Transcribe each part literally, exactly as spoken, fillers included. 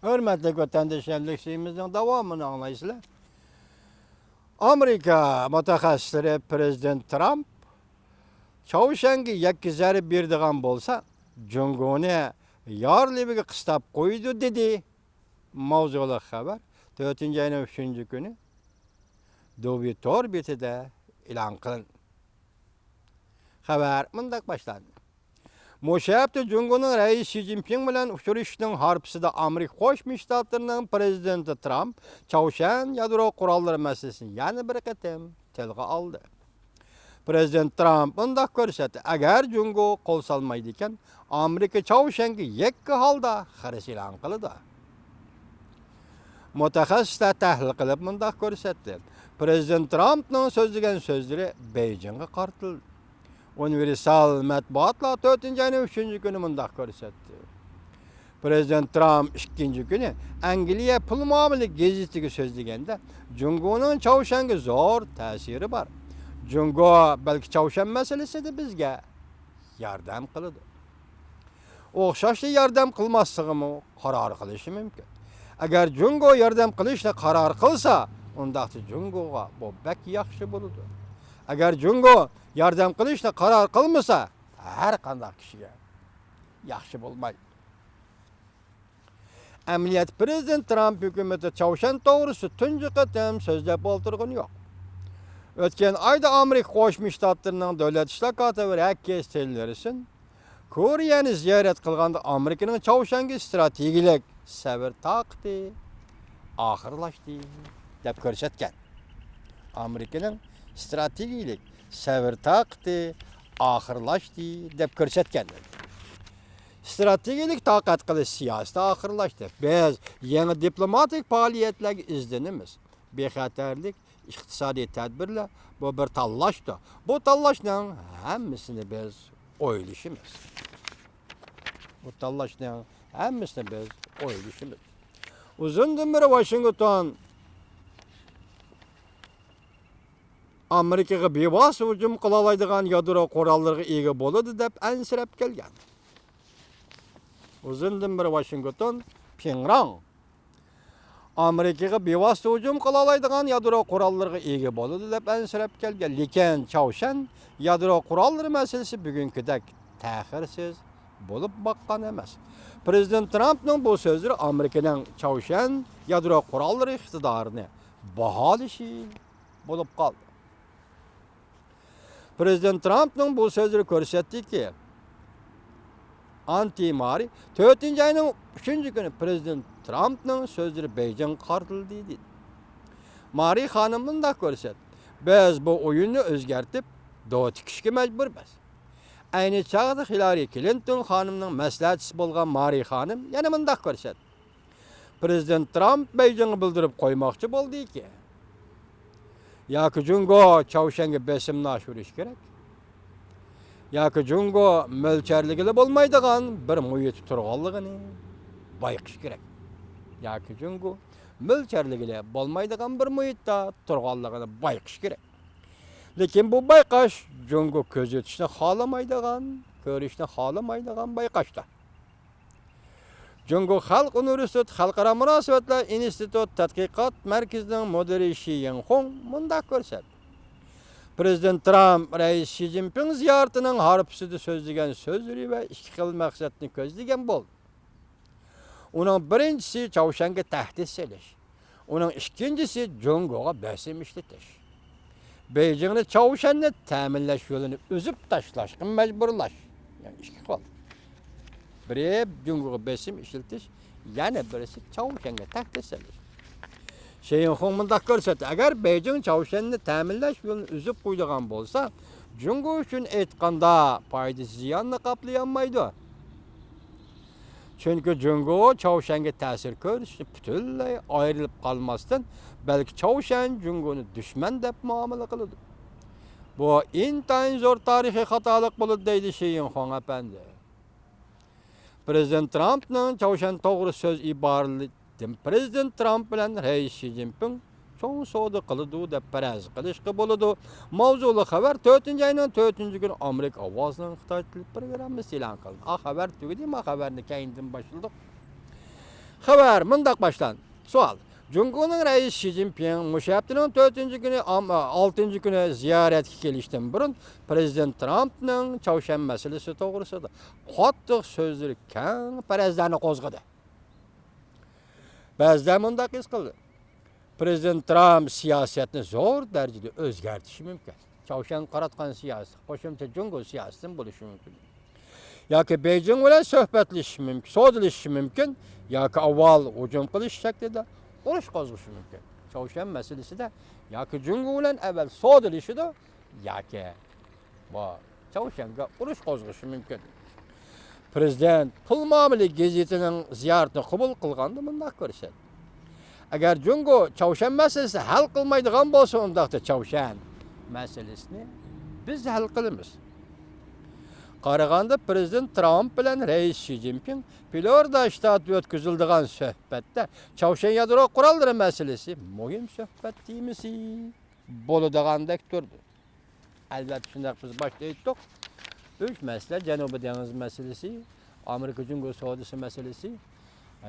ھۆرمەتلىك ۋەتەنداشلار، لېكسىيىمىزنىڭ داۋامىنى ئاڭلايسىلەر. ئامېرىكا مۇتەخەسسىسلىرى پىرېزىدېنت ترامپ چاۋشيەنگە يەككە زەربە بېرىدىغان بولسا، جۇڭگونى يار لېۋىگە قىستاپ قويىدۇ، دېدى. ماۋزۇلۇق خەۋەر تۆتىنچى ئاينىڭ ئۈچىنچى كۈنى دۇبى تور بېتىدە ئېلان قىلىندى. خەۋەر مۇنداق باشلاندى. مۇشۇ ھەپتە جۇڭگونىڭ رەئىسى شى جىنپىڭ بىلەن ئۇچرىشىشنىڭ ھارپىسىدا ئامېرىكا قوشما شتاتلىرىنىڭ پىرېزىدېنتى ترامپ چاۋشيەن يادرو قوراللىرى مەسىلىسىنى يەنە بىر قېتىم تىلغا ئالدى. پىرېزىدېنت ترامپ مۇنداق كۆرسەتتى، ئەگەر جۇڭگو قول سالمايدىكەن، ئامېرىكا چاۋشيەنگە يەككە ھالدا خىرىس ئېلان قىلىدۇ. مۇتەخەسسىسلەر تەھلىل قىلىپ مۇنداق كۆرسەتتى، پىرېزىدېنت ترامپنىڭ سۆزلىگەن سۆزلىرى بېيجىڭغا قارىتىلدى. ئۇنىۋېرسال مەتبۇئاتلار تۆتىنچى ئاينىڭ ئۈچىنچى كۈنى مۇنداق كۆرسەتتى، پىرېزىدېنت ترامپ ئىككىنچى كۈنى ئەنگلىيە پۇل مۇئامىلە گېزىتىگە سۆزلىگەندە، جۇڭگونىڭ چاۋشيەنگە زور تەسىرى بار. جۇڭگو بەلكى چاۋشيەن مەسىلىسىدە بىزگە ياردەم قىلىدۇ. ئوخشاشلا ياردەم قىلماسلىقىمۇ قارار قىلىشى مۇمكىن. ئەگەر جۇڭگو ياردەم قىلىشنى قارار قىلسا، ئۇنداقتا جۇڭگوغا بۇ بەك ياخشى بولىدۇ. ئەگەر جۇڭگو ياردەم قىلىشنى قارار قىلمىسا، ھەر قانداق كىشىگە ياخشى بولمايدۇ. ئەمەلىيەتتە پىرېزىدېنت ترامپ ھۆكۈمىتى چاۋشيەن توغرىسىدا تۇنجى قېتىم سۆزلەپ ئولتۇرغىنى يوق. ئۆتكەن ئايدا ئامېرىكا قوشما شتاتلىرىنىڭ دۆلەت ئىشلار كاتىپى رەككېس تىللېرسون كورېيەنى زىيارەت قىلغاندا ئامېرىكىنىڭ چاۋشيەنگە ئىستراتېگىيەلىك سەۋر تاقىتى ئاخىرلاشتى، دەپ كۆرسەتكەن. ئامېرىكىنىڭ ئىستراتېگىيەلىك سەۋر تاقىتى ئاخىرلاشتى، دەپ كۆرسەتكەن. ئىستراتېگىيەلىك تاقەت قىلىش سىياسىتى ئاخىرلاشتى. بىز يېڭى دىپلوماتىك پائالىيەتلەرگە ئىزدىنىمىز. بىخەتەرلىك، ئىقتىسادىي تەدبىرلەر، بۇ بىر تاللاشتۇر. بۇ تاللاشنىڭ ھەممىسىنى بىز ئويلىشىمىز. بۇ تاللاشنىڭ ھەممىسىنى بىز ئويلىشىمىز. ئۇزۇندىن بېرى ۋاشىنگتون ئامېرىكىغا بىۋاسىتە ھۇجۇم قىلالايدىغان يادرو قوراللىرىغا ئىگە بولىدۇ دەپ ئەنسىرەپ كەلگەن. ئۇزۇندىن بېرى ۋاشىنگتون، پىڭران ئامېرىكىغا بىۋاسىتە ھۇجۇم قىلالايدىغان يادرو قوراللىرىغا ئىگە بولىدۇ دەپ ئەنسىرەپ كەلگەن. لېكىن چاۋشيەن يادرو قوراللىرى مەسىلىسى بۈگۈنكىدەك تەخىرسىز بولۇپ باققان ئەمەس. پىرېزىدېنت ترامپنىڭ بۇ سۆزلىرى ئامېرىكىنىڭ چاۋشيەن يادرو قوراللىرى ئىقتىدارىنى باھالىشى بولۇپ قالدى. پىرېزىدېنت ترامپنىڭ بۇ سۆزلىرى كۆرسەتتىكى، ئانتى مارى تۆتىنچى ئاينىڭ ئۈچىنچى كۈنى پىرېزىدېنت ترامپنىڭ سۆزلىرى بېيجىڭغا قارىتىلدى، دېدى. مارى خانىم مۇنداق كۆرسەتتى، بىز بۇ ئويۇننى ئۆزگەرتىپ، دو تىكىشكە مەجبۇرمىز. ئەينى چاغدا خىلارى كلىنتون خانىمنىڭ مەسلىھەتچىسى بولغان مارى خانىم يەنە مۇنداق كۆرسەتتى. پىرېزىدېنت ترامپ بېيجىڭغا بىلدۈرۈپ قويماقچى بولدىكى، ياكى جۇڭگو چاۋشيەنگە بېسىمنى ئاشۇرۇشى كېرەك، ياكى جۇڭگو مۆلچەرلىگىلى بولمايدىغان بىر مۇھىتتا تۇرغانلىقىنى بايقىشى كېرەك. ياكى جۇڭگو مۆلچەرلىگىلى بولمايدىغان بىر مۇھىتتا تۇرغانلىقىنى بايقىشى كېرەك. لېكىن بۇ بايقاش جۇڭگو كۆزىتىشنى خالىمايدىغان، كۆرۈشنى خالىمايدىغان بايقاشتۇر. جۇڭگو خەلق ئۇنىۋېرسىتېتى خەلقئارا مۇناسىۋەتلەر ئىنستىتۇت تەتقىقات مەركىزىنىڭ مۇدىرى شى يىڭخۇڭ مۇنداق كۆرسەتتى. پىرېزىدېنت ترامپ رەئىس شى جىنپىڭ زىيارىتىنىڭ ھارپىسىدا سۆزلىگەن سۆزلىرى ۋە ئىككى خىل مەقسەتنى كۆزلىگەن بولدى. ئۇنىڭ بىرىنچىسى چاۋشيەنگە تەھدىت سېلىش. ئۇنىڭ ئىككىنچىسى جۇڭگوغا بېسىم ئىشلىتىش. بېيجىڭنى چاۋشيەننى تەمىنلەش يولىنى ئۈزۈپ تاشلاشقا مەجبۇرلاش. يەنى ئىككى خىل. بىرى جۇڭگوغا بېسىم ئىشلىتىش، يەنە بىرسى چاۋشيەنگە تەھدىت سېلىش. شى يىڭخۇڭ مۇنداق كۆرسەتتى، ئەگەر بېيجىڭ چاۋشيەننى تەمىنلەش يولىنى ئۈزۈپ قويىدىغان بولسا، جۇڭگو ئۈچۈن ئېيتقاندا پايدىسى زىياننى قاپلىيالمايدۇ. چۈنكى جۇڭگو چاۋشيەنگە تەسىر كۆرسىتىشتىن پۈتۈنلەي ئايرىلىپ قالماستىن، بەلكى چاۋشيەن جۇڭگونى دۈشمەن دەپ مۇئامىلە قىلىدۇ. بۇ ئىنتايىن زور تارىخىي خاتالىق بولىدۇ، دەيدۇ شى يىڭخۇڭ ئەپەندى. پىرېزىدېنت ترامپنىڭ چاۋشيەن توغرا سۆز ئىبارىلىرى دىم پىرېزىدېنت ترامپ بىلەن رەئىس شى جىنپىڭ چوڭ سودا قىلىدۇ دەپ پەرەز قىلىشقا بولىدۇ. ماۋزۇلۇق خەۋەر تۆتىنچى ئاينىڭ تۆتىنچى كۈنى ئامېرىكا ئاۋازىنىڭ خىتاي تىل پروگراممىسى ئېلان قىلدى. ئا خەۋەر تۈگىدى، ما خەۋەرنى كەينىدىن باشلىدۇق. خەۋەر مۇنداق باشلاندى. سوئال. جۇڭگونىڭ رەئىسى شى جىنپىڭ مۇشۇ ھەپتىنىڭ تۆتىنچى كۈنى، ئام-، ئالتىنچى كۈنى زىيارەتكە كېلىشتىن بۇرۇن پرېزىدېنت ترامپنىڭ چاۋشيەن مەسىلىسى توغرىسىدا قاتتىق سۆزلىرى كەڭ پەرەزلەرنى قوزغىدى. بەزىلەر مۇنداق ھېس قىلدى. پرېزىدېنت ترامپ سىياسەتنى زور دەرىجىدە ئۆزگەرتىشى مۇمكىن. چاۋشيەنگە قاراتقان سىياسىتى قوشۇمچە جۇڭگو سىياسىتىدىن بولۇشى مۇمكىن. ياكى بېيجىڭ بىلەن سۆھبەتلىشىشى مۇمكىن، سودىلىشىشى مۇمكىن، ياكى ئاۋۋال ھۇجۇم قىلىش شەكلىدە ئۇرۇش قوزغىشى مۇمكىن. چاۋشيەن مەسىلىسىدە ياكى جۇڭگو بىلەن ئەۋۋەل سودىلىشىدۇ، ياكى بۇ چاۋشيەنگە ئۇرۇش قوزغىشى مۇمكىن. پرېزىدېنت پۇل مۇئامىلە گېزىتىنىڭ زىيارىتىنى قوبۇل قىلغاندا مۇنداق كۆرسەتتى. ئەگەر جۇڭگو چاۋشيەن مەسىلىسىنى ھەل قىلمايدىغان بولسا، ئۇنداقتا چاۋشيەن مەسىلىسىنى بىز ھەل قىلىمىز. قارىغاندا، پرېزىدېنت ترامپ بىلەن رەئىس شى جىنپىڭ فلورىدا شتاتىدا ئۆتكۈزۈلىدىغان سۆھبەتتە چاۋشيەن يادرو قوراللىرى مەسىلىسى مۇھىم سۆھبەت تېمىسى بولىدىغاندەك تۇرىدۇ. ئەلۋەتتە، شۇنداق، بىز باشتا ئېيتتۇق، ئۈچ مەسىلە، جەنۇبىي دېڭىز مەسىلىسى، ئامېرىكا جۇڭگو سودىسى مەسىلىسى،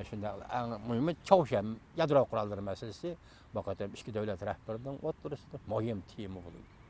شۇنداق ئەڭ مۇھىمى چاۋشيەن يادرو قوراللىرى مەسىلىسى بۇ قېتىم ئىككى دۆلەت رەھبىرىنىڭ ئوتتۇرىسىدا مۇھىم تېما بولىدۇ.